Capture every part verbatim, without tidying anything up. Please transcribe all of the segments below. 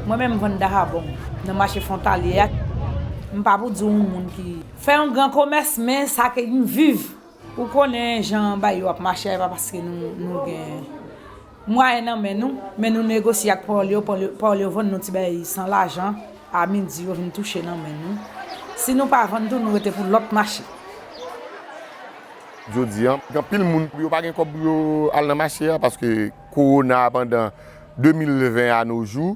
Mwen menm m vann dahabon nan mache fwontalye a. M pa pou di w yon moun ki fè yon gran komès, men sa ke m viv. Ou konnen jan bagay yo ap mache a, e pa paske nou, nou gen mwayen nan men nou, men nou negosye ak pawòl yo, pawòl yo, pawòl yo vann nou ti bagay san lajan, a midi yo vin touche nan men nou. Si nou pa vann tou, nou rete pou lòt mache. Jodi a, gen anpil moun, yo pa gen kòb pou yo al nan mache a, paske kowona a pandan de mil ven a no jou,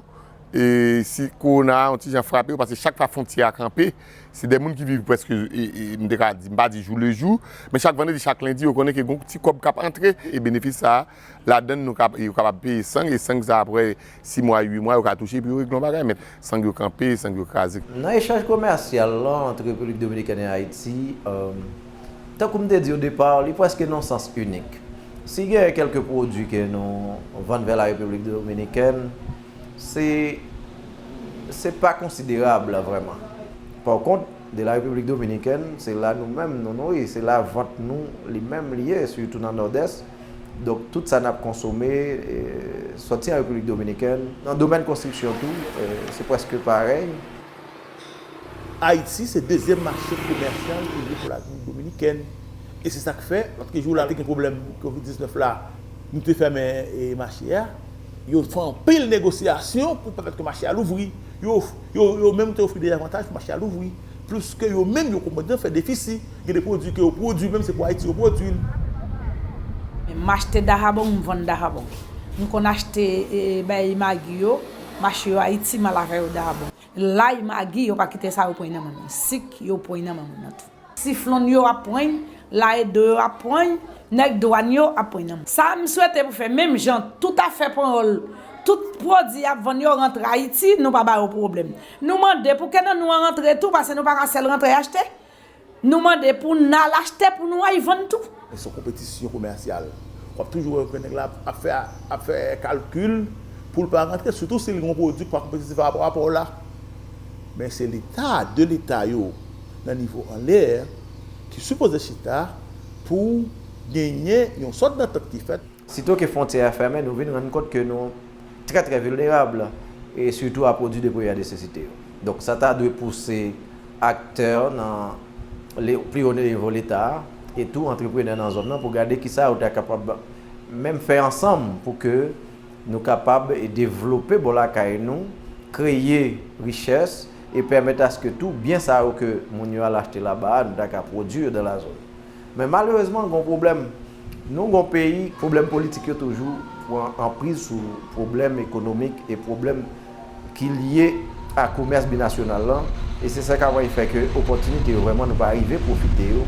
e si kowona a yon ti jan frape yo, paske chak fwa fwontyè a kanpe, se de moun ki viv prèske, e, e, m te ka di, m pa di jou le jou, men chak vandredi, chak lendi, yo konnen ke gon ti kòb k ap antre, e benefis sa a, ladann nou kap-, yo kapab peye sang, e sang sa a, apre sis mwa, uit mwa, yo ka touche, epi yo regle yon bagay, men sang yo kanpe, sang yo kraze. Nan echanj komèsyal lan ant Repiblik Dominikèn e Ayiti, tankou m te di o depa, li prèske nan sans inik. Si gen kèlke pwodui ke nou vann vè la Repiblik Dominikèn, se, se pa konsiderab vrèman. Pa kont, de la Repiblik Dominikèn, se la nou menm nou nouri, se la vant nou li menm li ye, sitou nan Nòdès. Donk, tout sa n ap konsome, e, sòti an Repiblik Dominikèn. Nan domèn konstriksyon tou, e, se prèske parèy. Ayiti se dezyèm mache komèsyal ki ye pou Larepiblik Dominikèn. E se sa k fè, lòt jou la te gen pwoblèm kovid diznèf la, nou te fèmen e, mache a. Yo fè anpil negosyasyon pou pèmèt ke mache a louvri. Yo, yo, yo menm te ofri de avantaj pou mache a louvri. Plis ke yo menm yo konprann fè defisi. Gen de pwodui ke yo pwodui, menm se pou Ayiti yo pwodui l. M achte dahabon, m vann dahabon. M konn achte e, bay magi yo, m achte yo Ayiti, m al avè yo dahabon. Lay, magi, yo pa kite sa yo pran nan men mwen. Sik, yo pran nan men mwen nan tou. Siflonn yo ap pran, lay do yo ap pran, nèg dwàn yo ap pran nan men. Sa m swete pou fè, menm jan tout afè panyòl, tout pwodui y ap vann yo rantre Ayiti, nou pa ba yo pwoblèm. Nou mande pou ke nan nou an rantre tou, paske nou pa ka sèl rantre achte. Nou mande pou n al achte pou nou al vann tou. Se yon konpetisyon komèsyal. W ap toujou wè ke nèg la ap fè, ap fè kalkil pou l pa rantre, sitou si l gen yon pwodui ki pa konpetitif pa rapò a pa w la. Men se Leta, de Leta yo nan nivo anlè ki sipoze chita pou genyen yon sòt dantant ki fèt. Sito ke fwontyè a fèmen, nou vin rann kont ke nou trè, trè vilnerab, e sitou a pwodui de premyè nesesite yo. Donk, sa ta dwe pouse aktè nan le, pli wo nivo Leta a, e tou antreprenè nan zòn nan pou gade kisa yo ta kapab menm fè ansanm pou ke nou kapab e devlope bò lakay nou, kreye richès e pèmèt aske tou byen sa yo ke moun yo al achte laba a, nou ta ka pwodui yo dans la zone. Men malerezman, gon pwoblèm. Nou gon peyi, pwoblèm politik yo toujou pran anpriz sou pwoblèm ekonomik e pwoblèm ki lye a komès binasyonal lan, e se sa k ap fè ke opòtinite yo vrèman nou pa rive pwofite yo.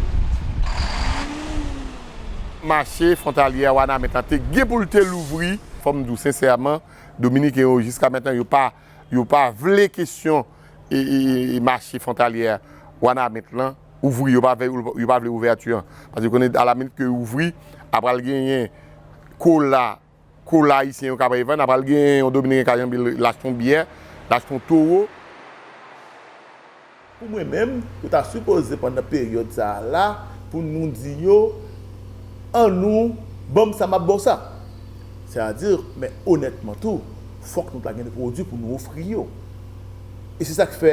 Mache fwontalye a Wanament lan te gen pou l te louvri. Fò m di w sensèman, Dominiken yo jiska mentnan yo pa, yo pa vle kesyon e, e, e mache fwontalye a Wanament lan ouvri, yo pa vle, yo pa vle ouvèti an. Paske yo konnen alaminit ke ouvri, apral genyen kola, kola ayisyen yo ka pral vann, apral genyen yon Dominiken ka janbe l, l achte yon byè, l achte yon towo. Pou mwen menm, yo ta sipoze pandan peryòd sa a la, pou nou di yo, annou, ban m sa m ap ba w sa. Sètadi, men onètman tou, fòk nou ta gen de pwodui pou nou ofri yo. E se sa k fè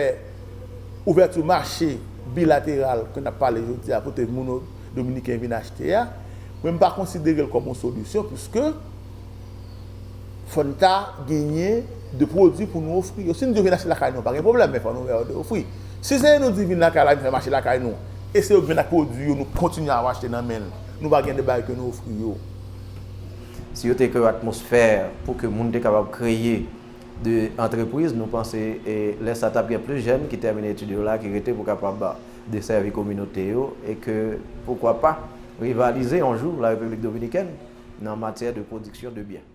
ouvèti mache bilateral ke n ap pale jodi a kote moun dominiken vin achte a, mwen m pa konsidere l kòm yon solisyon, piske fò n ta genyen de pwodui pou nou ofri yo. Si n di yo vin achte lakay nou, pa gen pwoblèm, men fò nou wè yo de ofri. Si se nou di vin lakay la, vin fè mache lakay nou, e se yo k vin ak pwodui yo, nou kontinye ap achte nan men l, nou pa gen de bagay ke nou ofri yo. Si yo te kreye yon atmosfè pou ke moun te kapab kreye de antrepriz, nou panse e lè sa t ap gen plis jèn ki tèmine etid yo la, ki rete pou kapab desèvi kominote yo, e ke, poukwa pa, rivalize yon jou la Repiblik Dominikèn nan matyè de pwodiksyon de byen.